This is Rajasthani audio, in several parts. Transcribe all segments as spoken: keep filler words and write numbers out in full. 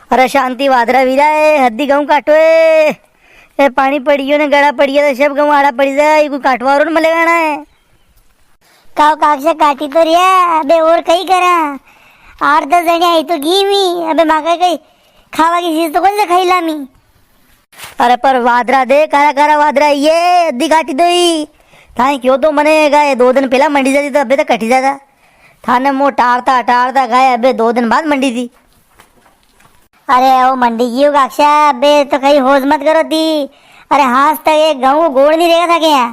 अरे शांति वादरा वीरा है, हद्दी गऊं काटो है। ए पाणी पड़ियो ने गड़ा पड़िया तो सब गऊं आड़ा पड़ी जाए, ये कोई काटवा वारो न मलेगा ना है। काव काक्षा काटी तो रिया, अबे और कई करा? आठ दस जणी आई तो गी मी, अबे माका कई खावा की चीज तो कौन से खाई लामी? अरे पर वादरा दे, कारा कारा वादरा ये, हद्दी काटी दो ही। थाई क्यों तो मने गाय दो दिन पहला मंडी जाती तो अबे तक कटी जाता। थाने मो टारता टारता गाय अबे दो दिन बाद मंडी थी। अरे ओ मंडी गयो काक्षा, अबे तो कई होश मत करो थी। अरे हाथ तक एक गऊं गोड़ नी रेगा था क्या?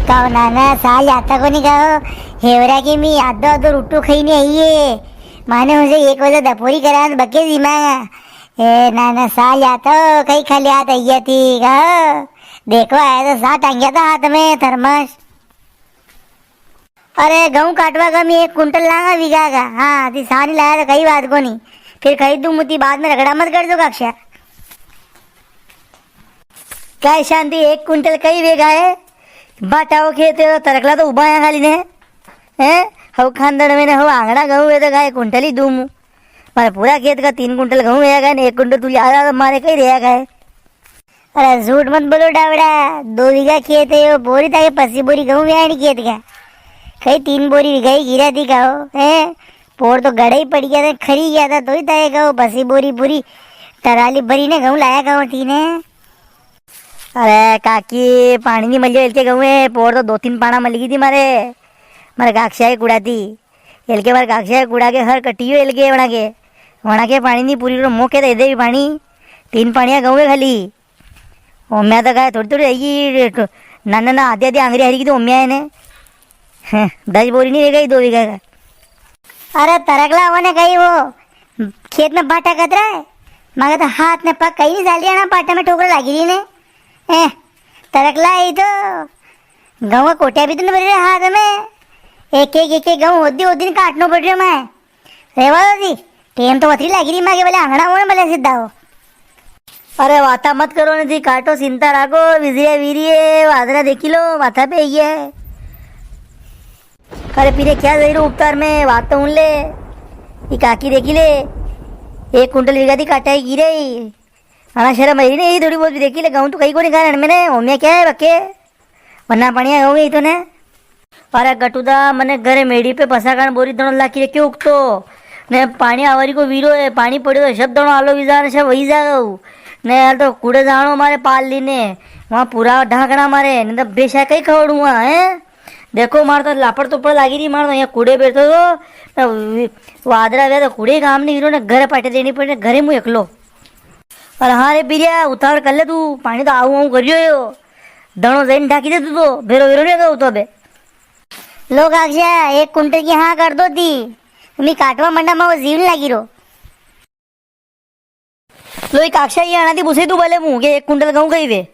काव नाना, साल आता कोनी काव? हेवरा के मी आधो आधो रोटो खाई ने आई है। माने मुझे एक बजे दपोरी करा तो बके जीमा। ए नाना, साल आता कई खाली हाथ आई थी काव? देखो आया तो सा टांग्या था हाथ में थर्मस। अरे गऊं काटवा का मी एक कुंटल लांगा बीघा का। हाँ, ती सा नी लाया तो कई बात कोनी, फिर कही दूं मुती बाद में रगड़ा मत कर दो काक्षा। काय शांति, एक कुंटल कई वेगा है? बाटा वो खेत है, तरकला तो उबा है खाली ने। हैं? हव खानदड़ में ने हव आंगड़ा गऊं है तो काय कुंटल ही दूं मु। मारे पूरा खेत का तीन कुंटल गऊं वेगा ने, एक कुंटल तू ज्यादा तो मारे कई रेगा है। अरे झूठ मत बोलो डावड़ा, दो बीघा खेत है यो, बोरी ताके पसी बोरी गऊं व्याणी खेत का। कई तीन बोरी बीघा ही गिरा थी काव, हैं? पोर तो गड़ा ही पड़ गया था, खरी गया था, तो ही ताके काव पसी बोरी पूरी टराली भरी ने गऊं लाया काव तीने। अरे काकी, पाणी नी मलियो इलके गऊं है, पोर तो दो तीन पाणा मली गई थी मारे, मारे काक्षा ही कुड़ा थी। एलके बार काक्षा कुड़ा के हर कटियो एलके वणा के। वणा के पाणी नी पूरी रो मोके दे दे पाणी। तीन पाणिया गऊं है खाली। ओम्या तो काय थोड़ी थोड़ी रहेगी, नाना ना आधी आधी आंगरी हरी की तो ओम्या है ने। हैं, दस बोरी नी रह गई दो बीघा का। अरे तरकला होने कही वो खेत में बाटा कतरा है, मगर तो हाथ ने पग कहीं नी चाल रिया ना, बाटा में ठोकर लागी री ने। ए, तरकला है तो गऊं का कोटिया भी तो नी भरी रिया हाथ में। एक एक एक एक गऊं होदी होदी ने काटनो पड़ रियो मैं। रेवा दो जी, टेम तो वतरी लागी री माके, भले आंगणा होने भले सीधा हो। अरे वाता मत करो ने जी, काटो चिंता राखो, विजय वीरिये वादरा देखी लो, माथा पे ये। अरे पीरे क्या जई रो उपतार में, वात तो हुन ले। ये काकी देखी ले, एक कुंटल वीघा दी काटा ही गिरे ही। अणा शर्म आई नी, ये थोड़ी बहुत भी देखी ले, गऊं तो कई कोनी कारण मैंने, ओम्या क्या है बके? वरना पाणी आयो गई तो ने। अरे गटूदा, मने घरे मेड़ी पे पसा खाण बोरी दणो लाखी रख्यो उगतो। ने पाणी आवारी को वीरो है, पाणी पड़्यो तो सब दणो आलो वीजा ने सब वही जागो। ने यार तो कुड़े जाणो मारे पाल लीने, वहाँ पूरा ढाकणा मारे, ने तो बेशा कई खवड़ूआ है। देखो मार तो लापड़ तो पड़ लागी री, मार तो यहाँ कुड़े बैठो तो, ने वी-, वादरा व्या तो कुड़े काम नी वीरो ने घरे पाटे देनी पड़े, घरे मु एकलो। अरे हाँ रे पीरिया, उतावळ कर ले तू, पाणी तो आऊ आऊ करियो यो। दणो जईन ढाकी दे तू तो, भेरो भेरो नी तो अबे। लो काक्षा, एक कुंटल की हाँ कर दो दी। मी काटवा मंडा में वो जीव नी लागी रो। लो ई काक्षा, ये आना दी बुसे तू भले मुंह के एक कुंटल गऊं कई वे।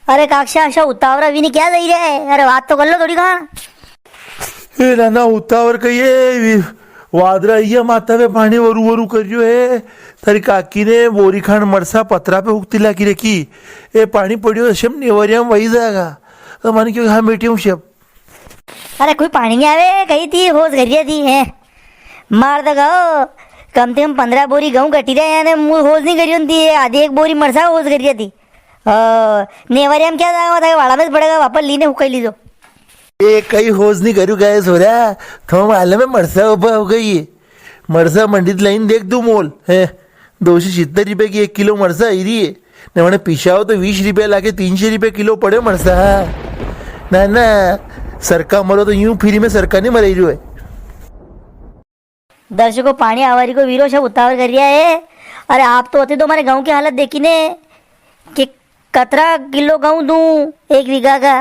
अरे काक्षा, अशा उतावरा वी नी क्या जई रे? अरे वात तो कर लो थोड़ी खाण। ए नाना, उतावर कई है, वी-, वादरा इया माथा पे पाणी वरू वरू कर रियो है। थारी काकी ने बोरी खाण मरसा पतरा पे हुकती लागी रखी। ए पाणी पड़्यो तो शम नेवरिया में वही जाएगा। तो माने क्यों हाँ बेटी हूँ शब। अरे कोई पाणी नी आवे, कई थी होश करिया थी है। मार तो कहो, कम से कम पन्द्रह बोरी गऊं कटी रहे हैं ने, मु होश नी करियो थी, आधी एक बोरी मरसा होश करिया थी। ओ, नेवरिया में क्या जाएगा, बताओ, वाला में पड़ेगा, वापस लीने हुकाई लीजो। ए, कई होश नी करू गए सोरा, थो मालूम है मरसा उबा हो गई है। मरसा मंडी लाइन देख तू मोल, है, दो सौ सित्तर रुपए की एक किलो मरसा आई री है। ने मने पिसाओ तो बीस रुपए लागे, तीन सौ रुपए किलो पड़े मरसा। ना, ना, सरका मरो तो यूं फ्री में सरका नी मराई रियो है। दर्शकों, पाणी आवारी को वीरो सब उतावल कर रिया है। अरे आप तो होते तो मारे गऊं की हालत देखी ने कि कतरा किलो गऊं दूं एक बीघा का।